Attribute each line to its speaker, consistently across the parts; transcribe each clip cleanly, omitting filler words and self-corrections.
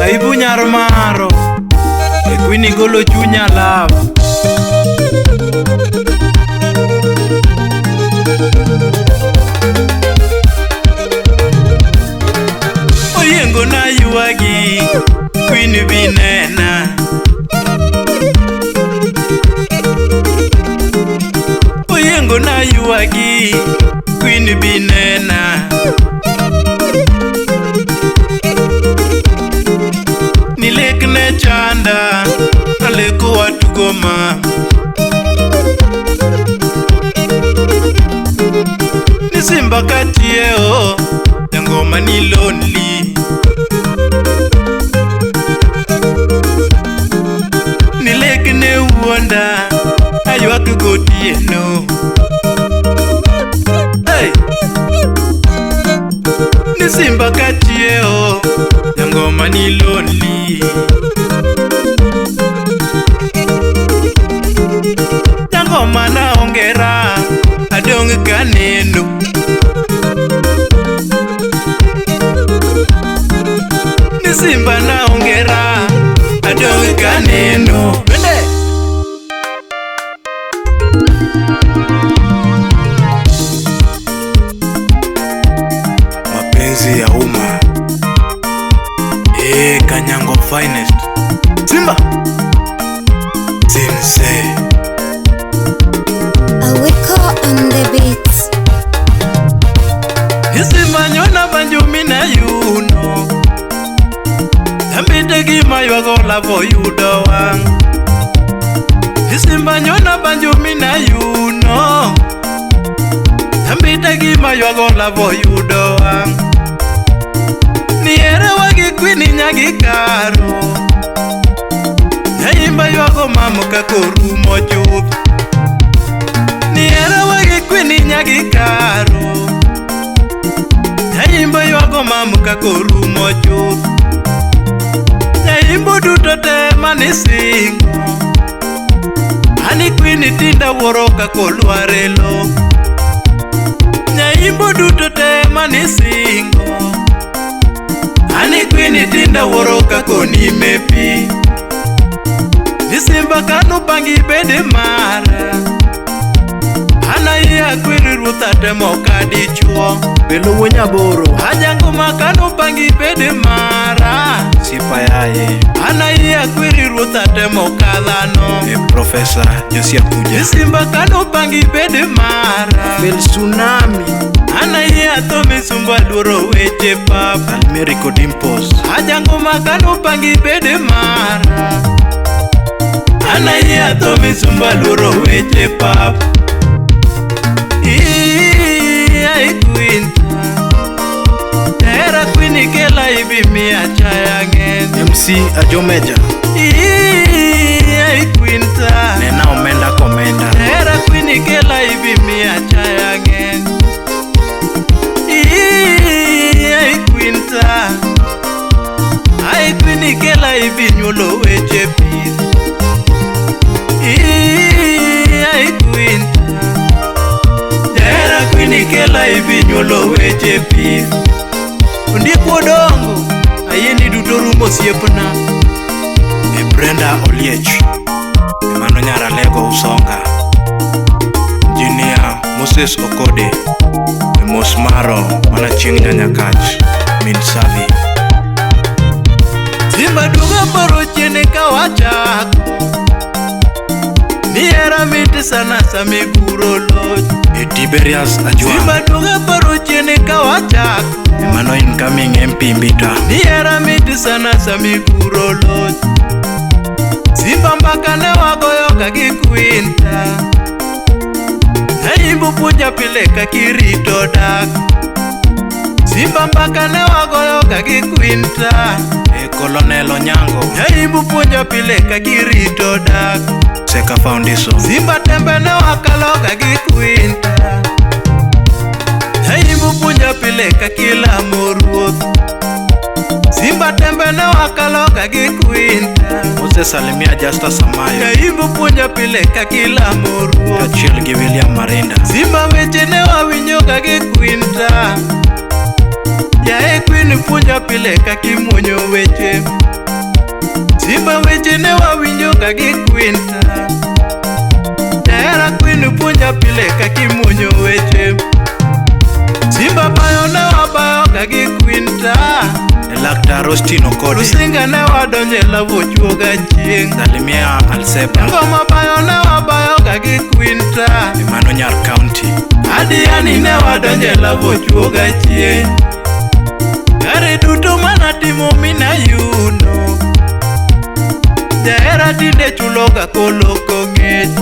Speaker 1: Aibu nyar maro. E kwini golo chunya love. Oyiengo na ywagi, kwini binena. Oyiengo na ywagi, kwini binena. Nilek ne chanda, aleko watugo ma. Ni simba katieo, jangoma ni lonely. Nilek ne wuonda, aywak gotieno. Hey! Ni simba katieo, jangoma ni lonely. Jangoma na ongera, adong' kaneno. Ni simba na ongera, adong' kaneno. Twende! Mapenzi ya umma. Kanyango finest. Simba. Sinse.
Speaker 2: Awiko on the beat.
Speaker 1: Isimanyona banjumi na yuno. Yambite gima ywago lavo yudo wang'. Isimanyona banjumi na yuno. Yambite gima ywago lavo yudo wang'. Niere wagi kwini nyagi karo. Nyaimba ywago mamo kakorumo chuth. Niere wagi kwini nyagi karo. Nyaimbo ywago mamo kakorumo chuth. Nyaimbo duto te manisingo. Ani kwini tinda wuoro kakolwar e lo. Nyaimbo duto te manisingo. Ani kwini tinda wuoro kakonime pi. Ni simba kanopangi bede mara. An ayie akweri ruoth atemo ka dichuo.
Speaker 3: Belo wuo nyaboro.
Speaker 1: Ajangoma kanopangi bede mara.
Speaker 3: Sipa yaye.
Speaker 1: An ayie akweri ruoth atemo ka dhano.
Speaker 3: E Profesa Josia Kuja.
Speaker 1: Ni simba kanopangi bede mara.
Speaker 3: Bel tsunami.
Speaker 1: An ayie atho misumba luoro weche pap.
Speaker 3: Almeri kod impos.
Speaker 1: Ajangoma kanopangi bede mara. An ayie atho misumba luoro weche pap. Ai queen, era queen kela ibi miya chaya ng'eny.
Speaker 3: MC Ajomeja.
Speaker 1: Ai queen ta,
Speaker 3: Nena omenda komenda.
Speaker 1: era queen kela ibi miya chaya ng'eny. Ai queen ta, ai queen kela ibi nyuolo weche pith. Ai queen ta. Era kwini kela ibi nyuolo weche pith. Ondiek wodongo, ayie ni duto rumo osiepna.
Speaker 3: E Brenda Oliech. E mano nyar Alego Usonga. Engineer Moses Okode. E mos maro mana chieng' Nyanyakach. Min Savi.
Speaker 1: Simba duogo paro chien ka wachako. Ni hera mit sana samiguro loch.
Speaker 3: E Tiberius Ajwang'.
Speaker 1: Simba duogo paro chien ka wachako.
Speaker 3: E mano incoming MP Mbita.
Speaker 1: Ni hera mit sana samiguro loch. Simba mbaka ne wagoyo ka gi kwinta. Nyaimbo puonja pile kakirito dak. Simba mbaka ne wagoyo ka gi kwinta.
Speaker 3: E Colonel Onyango.
Speaker 1: Nyaimbo puonja pile kakirito dak.
Speaker 3: Seka Foundation.
Speaker 1: Simba tembe ne wakalo ka gi kwinta. Nyaimbo puonja pile kakilamo ruoth. Simba tembe ne wakalo ka gi kwinta.
Speaker 3: Moses Salimia Justus Amayo.
Speaker 1: Nyaimbo puonja pile kakilamo ruoth.
Speaker 3: Kaachiel gi William Marinda.
Speaker 1: Simba weche ne wawinjo ka gi kwinta. Yae kwin puonja pile kaka imuonyo weche. Simba weche ne wawinjo ga gi Queen ta. Jahera Queen puonja pile kaka imuonyo weche. Simba bayo ne wabayo ga gi Queen ta.
Speaker 3: Laktar Austin Okode.
Speaker 1: Rusinga ne wadonje lavo chuoga chieng'.
Speaker 3: Salimia Alseba.
Speaker 1: Ngoma bayo ne wabayo ga gi Queen ta.
Speaker 3: Emmanuel Nyar County.
Speaker 1: Adiani ne wadonje lavo chuoga chieng'. Kare duto manatimo minayuno. Jahera tinde chuloga koloko ng'ech.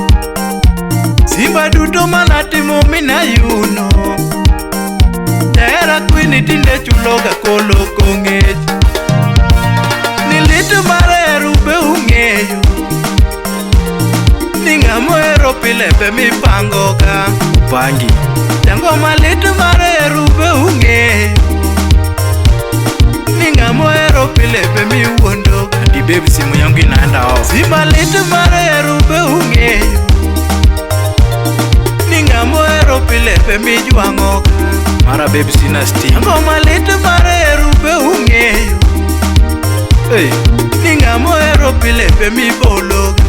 Speaker 1: Simba duto manatimo minayuno. Jahera Queen tinde chuloga koloko ng'ech. Ni lit mar hero be ung'eyo. Ni ng'ama ohero pile be mipangoga.
Speaker 3: Upangi.
Speaker 1: Jangoma lit mar hero be ung'eyo. Ni ng'ama ohero pile be miwuondoga.
Speaker 3: Ati babe simu yangu inaenda off.
Speaker 1: Simba lit mar hero be ung'eyo. Ni ng'ama ohero pile be mijwang'oga.
Speaker 3: Mara babe sina stima.
Speaker 1: Ngoma lit mar hero be ung'eyo.
Speaker 3: Hey.
Speaker 1: Ni ng'ama ohero pile be mibologa.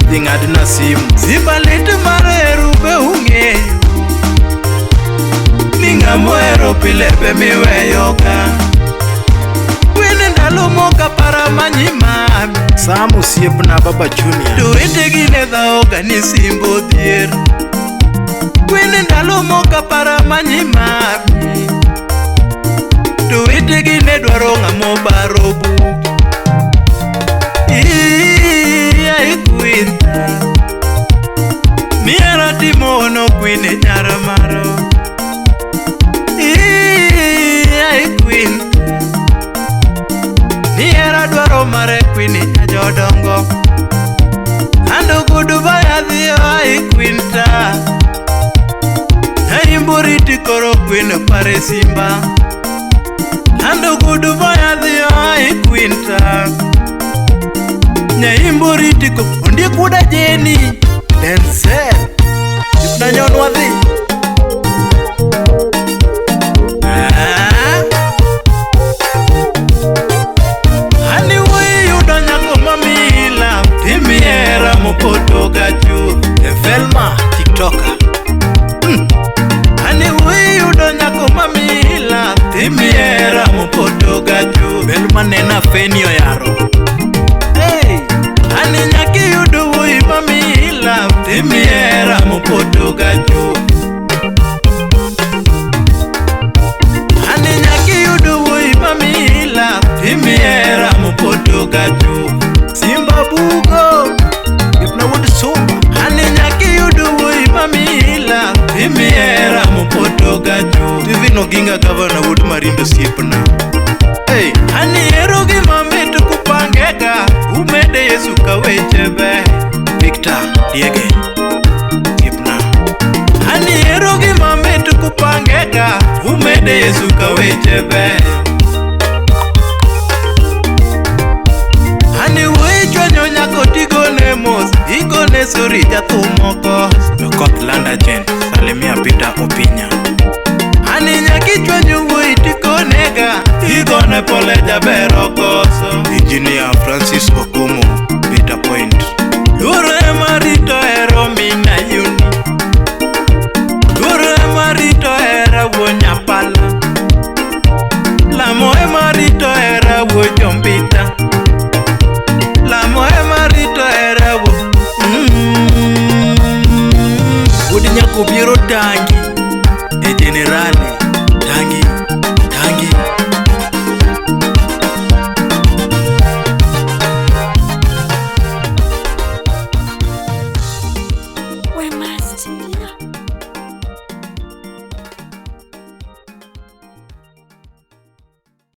Speaker 3: Dhi ng'adna simu.
Speaker 1: Simba lit mar hero be ung'eyo. Ni ng'ama ohero pile be miweyoga. Queen ndalo moko apara manyi mami.
Speaker 3: Sam osiepna Baba Junior.
Speaker 1: To wetegi ne dhawoga ni Simba odhier. Queen ndalo moko apara manyi mami. To wetegi ne dwaro ng'ama obaro buk. Ai Queen ta. Mihera timo ono Queen nyar maro. Ai Queen ta. Nihera dwaro mare Queen jodongo. Ando goodbye adhiyo ai Queen ta. Naimboriti koro Queen pare Simba. Ando goodbye adhiyo ai Queen ta. Nyaimboriti ko ondiek wuoda Jeni.
Speaker 3: Denzel. Osiepna nyon wadhi.
Speaker 1: Ah. Ani wuoyi yudo nyako mamila timiera mopoto ga chuth.
Speaker 3: Velma TikToker.
Speaker 1: Ani wuoyi yudo nyako mamila timiera mopoto ga chuth.
Speaker 3: Velma nena feni oyaro.
Speaker 1: Hey! Ani nyaki yudo wuoyi mamila timiera mopoto ga chuth. Ani nyaki yudo wuoyi mamila timiera mopoto ga chuth.
Speaker 3: Simba bugo. Osiepna wuod Sumba.
Speaker 1: Ani nyaki yudo wuoyi mamila timiera mopoto ga chuth.
Speaker 3: Stephen Oginga gavana wuod Marindo osiepna.
Speaker 1: Hey! Ani hero gima mit kupangega umede Yesu ka weche ber.
Speaker 3: Victor Diege. Osiepna.
Speaker 1: Ani hero gima mit kupangega umede Yesu ka weche ber. Ani wuoyi chwanyo nyako tigone mos igone sori jathum moko.
Speaker 3: Okoth Land Agent. Salimia Peter Opinya.
Speaker 1: Ani nyaki chwanyo wuoyi tikonega igone pole jaber okoso.
Speaker 3: Engineer Francis Okumu.